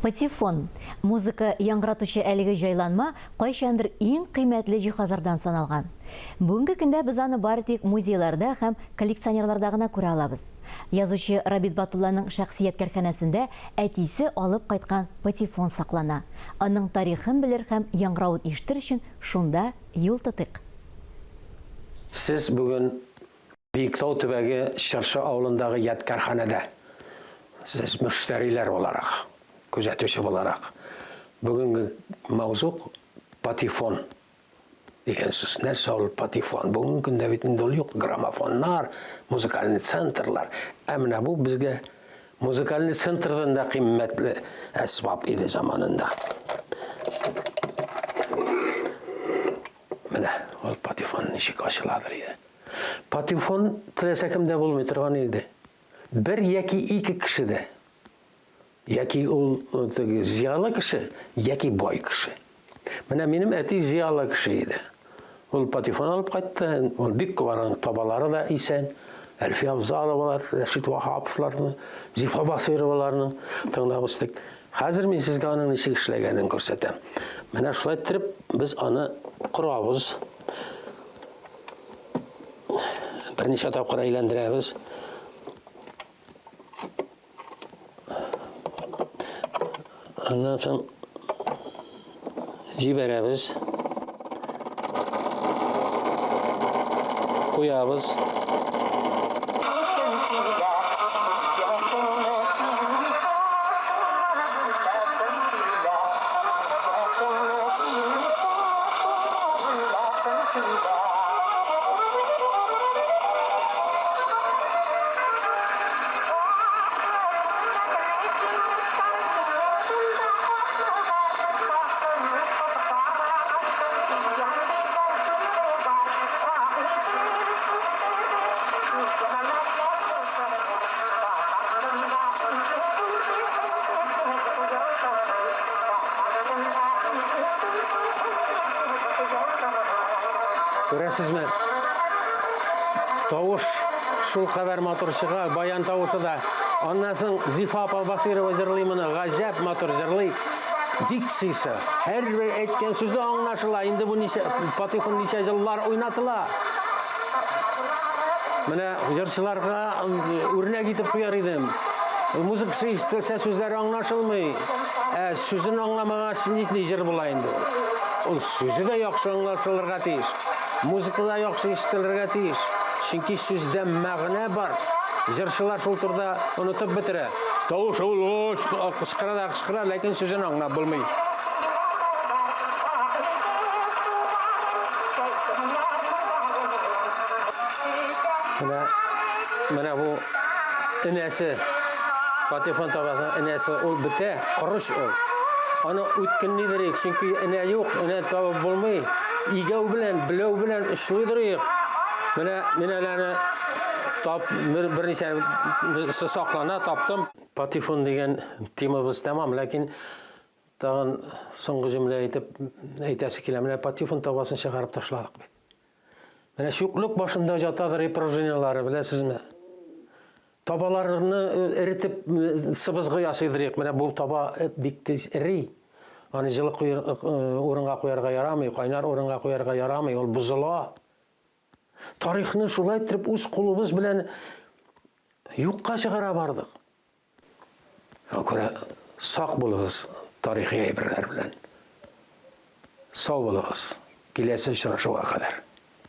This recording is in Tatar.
Патефон. Музыка яңгыратучы әлеге җайланма кайчандыр иң кыйммәтле җиһазлардан саналган. Бүгенге көндә без аны бары тик музейларда һәм коллекционерларда гына күрә алабыз. Язучы Рабит Батулланың шәхси ядкәрханәсендә әтисе алып кайткан патефон саклана. Аның тарихын белер һәм яңгыравын ишетер өчен шунда юл тотыйк. Сез бүген Биектау төбәге Чыршы авылындагы ядкәрханәдә. Сез мөштәриләр буларак, күзәтүче буларак. Бүгенге мавзуг патефон дигән сүз. Нәрсә ул патефон? Бүгенге көндә бит инде ул юк. Граммофоннар, музыкальный центрлар. Ә менә бу безгә музыкальный центрдан да кыйммәтле әсбап иде заманында. Менә ул патефон ничек ачыладыр иде. Патефон теләсә кемдә булмый торган иде. Бер яки ике кешедә. Яки ул э, теге зыялы кеше, яки бай кеше. Менә минем әти зыялы кеше иде. Ул патефон алып кайтты, ул бик күп аның табалары да исән. Әлфия Абзаловалар, Рәшит Ваһаповларны, Зифа Басыйроваларны тыңлап үстек. Хәзер мин сезгә аның ничек эшләгәнен күрсәтәм. Менә шулай иттереп без аны корабыз. Берничә тапкыр әйләндерәбез. Аннан соң җибәрәбез. Куябыз. Күрәсезме? Тавыш шул кадәр матур чыга, баян тавышы да. Аннан соң Зифа апа Басыйрова җырлый моны, гаҗәп матур җырлый. Дикциясе, һәрбер әйткән сүзе аңлашыла. Инде бу ничә патефон ничә еллар уйнатыла. Менә җырчыларга үрнәк итеп куяр идем. Музыкасы ишетелсә, сүзләре аңлашылмый. Ә сүзен аңламагач, нинди җыр була инде ул? Ул сүзе дә яхшы аңлашылырга тиеш. Музыка да яхшы ишетелергә тиеш. Чөнки сүздә мәгънә бар. Җырчылар шул турыда онытып бетерә. Тавыш ул кычкыра да кычкыра, ләкин сүзен аңлап булмый. Менә, менә бу энәсе, патефон табасының энәсе, ул бетә, корыч ул. Аны үткенлидерик, чөнки энә юк, энә табып булмый. Игәү белән, беләү белән очлыйдырыйк. Менә мин әле аны тап, берничә саклана, таптым. Патефон дигән темабыз тәмам, ләкин тагын соңгы җөмлә әйтеп әйтәсе килә. Менә патефон табасын чыгарып ташладык бит. Менә чүплек башында ятадыр и пружиналары, беләсезме? Табаларны э, эретеп э, сыбызгы ясыйдыр. Менә бу таба э, бик тиз эри. Аны җылы урынга куярга ярамый, кайнар урынга куярга ярамый, ул бозыла. Тарихны шулай итеп үз кулыбыз белән юкка чыгара бардык. Шуңа күрә сак булыгыз тарихи әйберләр белән. Сау булыгыз. Киләсе очрашуга кадәр.